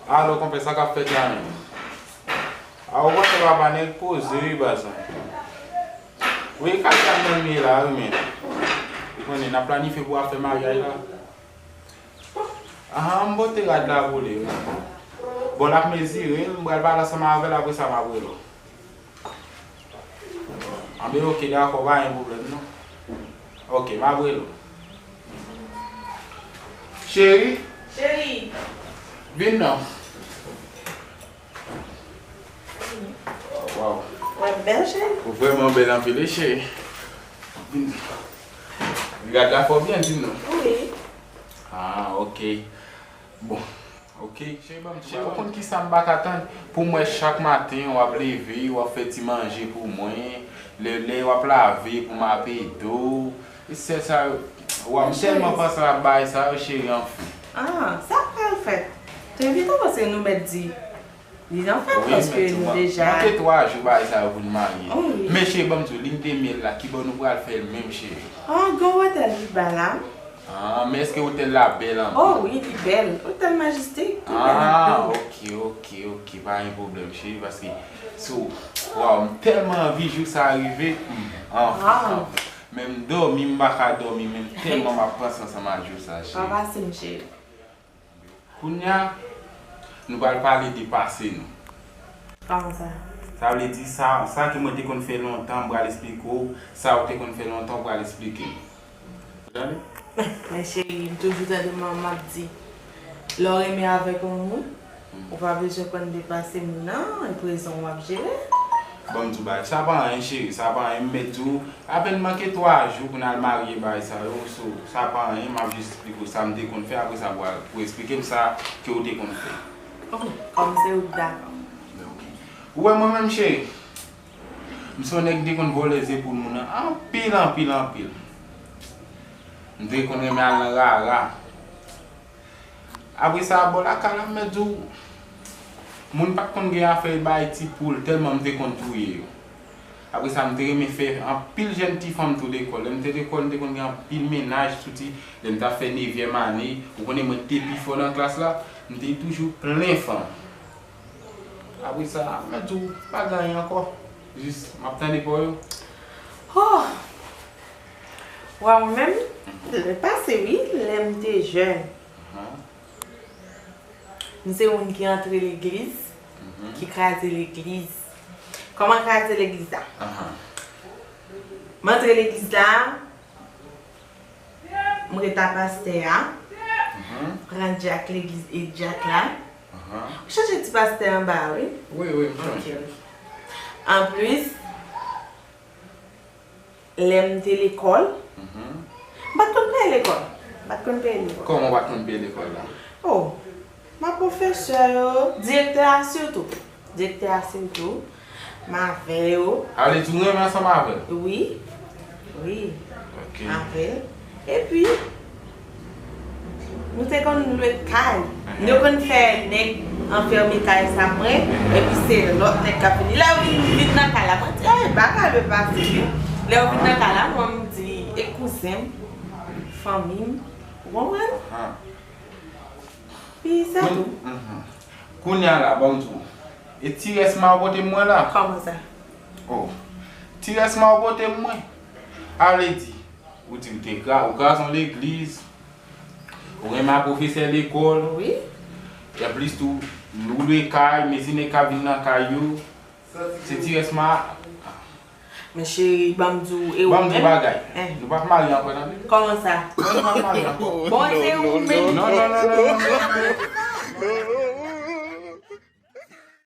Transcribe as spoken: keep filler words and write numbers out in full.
Alo, konpè, sa k ap fèt la menm? A, ou konn papa nèg poze wi, baz mwen. Wi, kay sa menm li ye la wi, men. Ou konnen, n ap planifye pou w ap fè maryaj la. Ahan, m pote rad la pou li wi. Bon, l ap mezire l, m pral pale ansanm avè l, apre sa m ap rele w. Anben, oke, dakò, pa gen pwoblèm non. Oke, m ap rele w. Cheri. Cheri. Vin non. Waw. Wè m bèl, cheri? Ou vrèman bèl anpil, wi, cheri. Vin. Rad la fè w byen, di m non. Wi. Ah, oke. Bon. Oke, cheri, ban m di w, ou konn kisa m pa ka tann? Pou m wè chak maten w ap leve, w ap fè ti manje pou mwen, lè, lè w ap lave pou m ap ede w. E sèl sa yo, waw, m tèlman panse a bagay sa yo, cheri, anfen. Ah, sa pral fèt. Te evite paske nou mèt di li anfen paske nou deja. Manke twa jou bagay sa yo pou n marye. Wi. Men cheri, ban m di w, lin de myèl la, kibò nou pral fè l menm, cheri? Ah, gen yon otèl pi ba la. Ah, men èske otèl la bèl anpil? Oh wi, li bèl. Otèl Majestic, li bèl anpil. Ah, oke, oke, oke. Pa gen pwoblèm, cheri, paske, so, waw, m tèlman anvi jou sa rive. Hmm, anfen, anfen. Men m dòmi, m pa ka dòmi, men m tèlman m ap panse ansanm ak jou sa, cheri. Pa pase m, cheri. Kounye a, nou pral pale de pase nou. Kòman sa? Sa vle di sa, sa ke mwen te konn fè lontan, m pral esplike w, sa ou te konn fè lontan, ou pral esplike m. Ou tande? Men cheri, m toujou tande manman m ap di, lè w renmen avèk yon moun, ou pa bezwen konn de pase moun nan, e prezan w ap jere. Ban m di w bagay, sa pa anyen cheri, sa pa anyen, m mèt di w, apèn manke twa jou pou n al marye bagay sa yo, so, sa pa anyen, m ap jis esplike w sa m te konn fè, apre sa pou, pou esplike m sa ke w te konn fè. Ok, kòm se ou k dakò. Ok. Ou wè mwen menm cheri, m se yon nèg ki te konn vòlè zepoul moun nan anpil, anpil, anpil. M te konn renmen al nan rara. Apre sa, bò lakay la, m mèt di w, moun pa t konn gen afè bay ti poul, tèlman m te konn touye yo. Apre sa, m te renmen fè anpil jèn ti fanm tou lekòl. Lè m te lekòl, m te konn gen anpil mennaj, soti lè m t ap fè nevyèm ane. Ou konnen mwen te pi fò nan klas la, m te toujou plen fanm. Apre sa, m mèt di w, pa gen anyen ankò. Jis, m ap tande pa w yo. Oh! Wa, mwen menm, lè pase, wi, lè m te jèn. Ahan. M se moun ki antre legliz, mhm, ki kraze legliz. Kòman kraze legliz la? Ahan. M antre legliz la, m ret a pastè a, mhm, pran djak legliz e djak la. Ahan. Ou chanje ti pastè anba a, wi? Wi, wi, m chanje. Ok, wi. Anplis, lè m te lekòl, mhm, m pa t konn peye lekòl. M pa t konn peye lekòl. Kòman w pa t konn peye lekòl la? Oh, ma pwofesè yo, direktè a sitou. Direktè a sitou, m avè yo. A vle di w renmen ansanm avè l? Wi. Wi. Ok. M avè l. Epi, nou te konn lwe kay. Nou te konn fè nèg anfème kay sa mwen, epi se lòt nèg k ap vini. Lè yo vin, vin nan kay la, mwen di, "Ey, bagay yo pase wi." Lè yo vin nan kay la, mwen m di, e kouzen m, fanmi m, ou konprann? Ahan. Pi se tou. Kounye a la, ban m di w, e ti rès ma w pote m mwen la? Kòman sa? Oh, ti rès ma w pote m mwen. A vle di, ou di m te kra-, ou kraze yon legliz, ou renmen ak pwofesè lekòl. Wi. Anplis tou, ou lwe kay, mezi nèg k ap vin nan kay yo. Se ti rès ma. Men cheri, ban m di w, e ou menm? Ban m di w bagay. Hein. Nou p ap marye ankò, tande? Kòman sa? Nou p ap marye ankò. Bon, se ou menm. Non, non, non, non, non, non, non, non.